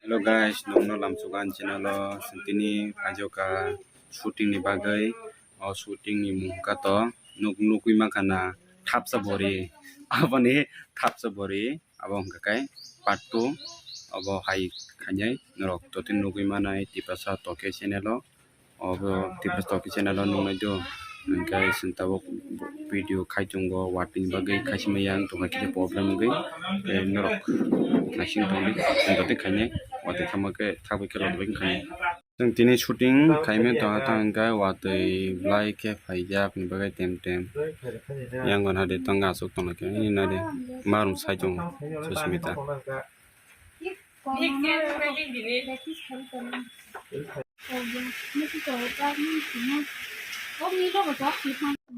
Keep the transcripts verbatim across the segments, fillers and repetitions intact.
Hello guys, nokno lamsugo ani channel o. Chwng tini phaijokha shooting ni bagwi. O shooting ni mung kha to nuk nugwi mankha na thapsa bori. Aboni thapsa bori abo hwnkha khe part two. Obo hai khainai norok totwi nugwi manai Tiprasa Toke channel o. Obo Tiprasa Toke channel o nungnai do. Hwnkhe chwng tabuk video khai tongo, watwi bagwi khai sima yang tongkha kisa problem wngwi. Tei norok naising tongdi, chwng totwi khainai, watwi khamakhe thakbai khe lotbai khainai. Chwng tini shooting khaimani tongkha, tang hwnkhe watwi belai khe phaijak ni bagwi tem tem. Yang gon hade tong aswk tongkha, nini nade marum sai tongo Susmita.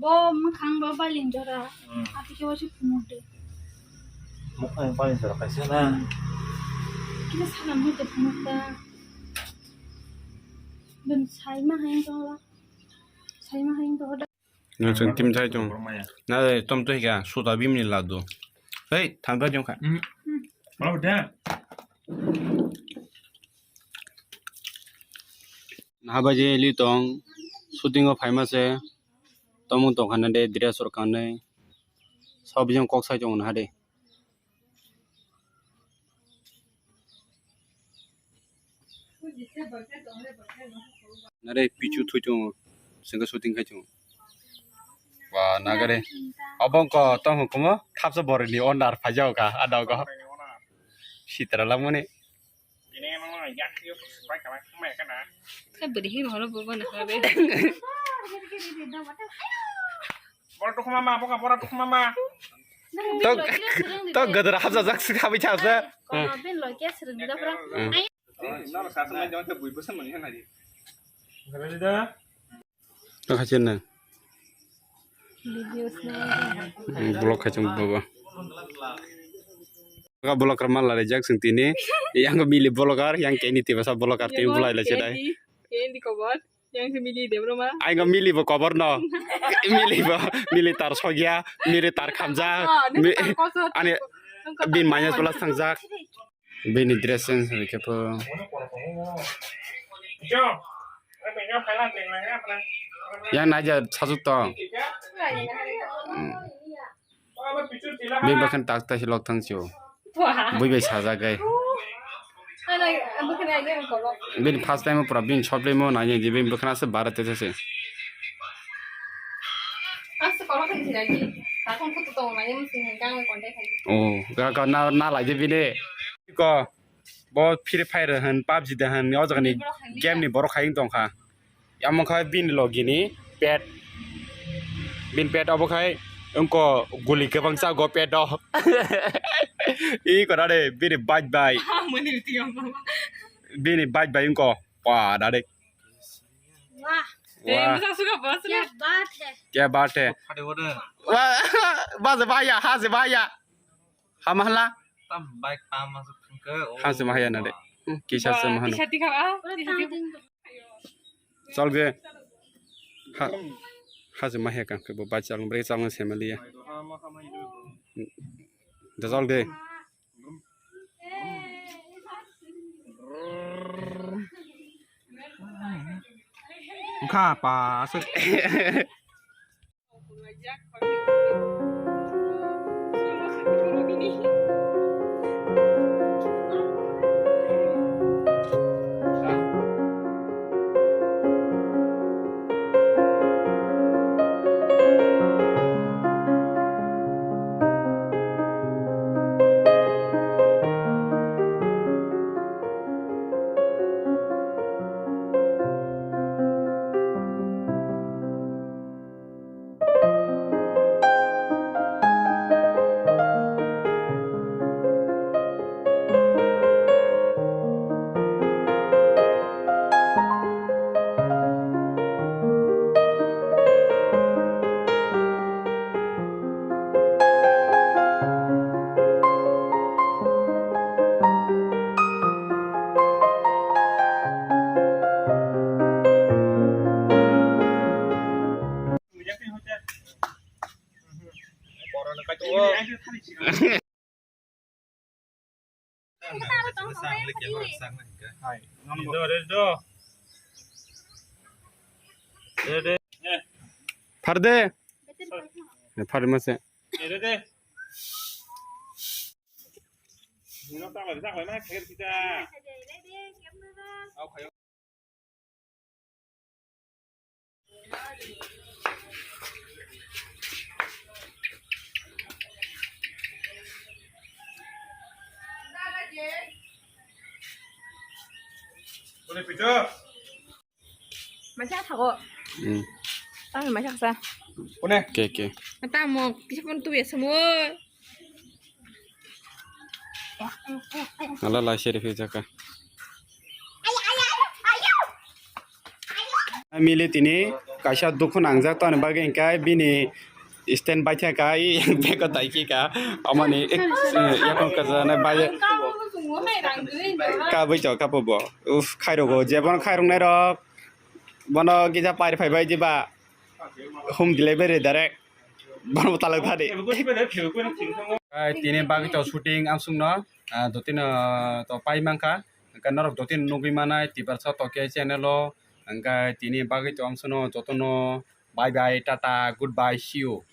Bo mwkhang bo balin jora. Hmm. Ati khe waisa phunuk de. Mwkhang balin jora kaisa na. Kisa salam hai de phunuk da. Ben sai ma hai to. Sai ma hai to. Nwng chwng tim chai tongo. Na, tom twi kha, suta bimni ladu. Hei, thambai jong kha. Hmm. Naha bai je li tong, shooting o phaima se, tomung tong kha na de, dress rok kanwi. Sob jong kok sai tongo naha de. Nare pichu thui tongo, sengke shooting khai tongo. Wa nagare. Abong ko tong hukumo thapsa boroni owner phaijao ka adao ko. Sitra lamani. Khe bwrwi hino horo bobo na hore. Bora tukhuma ma, boka bora tukhuma ma. To, to gadar hapsa jak sik habi chapsa. Kono bin loi khe swrwngni dopra. Hmm. Ai. Noro sasa mai jama te bui bosa mani hana di. Gari da. To khachen na. Videos na. Hmm, vlog khachen baba. Ka vlog kar mal lai jak sing tini. Yang mili vlogger, yang keni tiba sa vlogger tini bulai la chedai. Keni, keni kobar. Yang se mili de bro ma. Ai ngo mili bo kobar no. Mili bo, mili tar sogya, mili tar khamjak. Ah, nung mi-, tar koso, ani tar koso. Bin manya pula sangjak. Bini dress sense ni khe pho. Yang naija sajuk tong. Hmm. Bini bwkhani tak tak lok thang sio. Wah. Bui bai sajak gai. Bini first time pura bini short film o nai di bini bwkhani se bara te se. Oh, ga ga na na lai di bini. Ko. Bo Free Fire hwn, PUBG de hwn, o jaga ni game ni borok hai wng tong kha. Amo kha bini logi ni pet. Bini pet obo khai wngko guli kwbang cha go pet o. I kora de bini bike bai. Bini bike bai wngko. Pa da de. Wah. Wah. Kya baat hai. Kya baat hai. Wah, ba se ba ya, ha se ba ya. Hama hala. Tam bike pama se thangke, oh. Hama se mahaya na de. Hmm, kisa se mahano. Kisa tika, ah, kisa tika. Chal ge. Ha, ha se mahaya kan ke bo ba chal bre chal se maliya. Da chal ge. Kha pa se. Pharde. Pharde mase. Masa thago. Hmm. Tang masa kasa. Kone? Ke, ke. Tang mo kisa kon tu ya semua. Ala la share phi jaka. Mili tini kaisa dukhu nangjak toni bagwi hwnkhe bini stand bai thangkha, i bego dai khe ka, amoni ek, eh, yakung kajanai bai ka bui to kapo bo. Uf, khairok o, jebono khairok nai rok, bono gija pairi phai bai jiba home delivery direct, bono talai thani. Ai, tini bagwi to shooting amsung no, ah, dotino to pai mankha, hwnkhe norok dotino nugwi manai Tiprasa Tokhe channel o, hwnkhe tini bagwi to amsung no jotono bye bye, tata, goodbye, see you.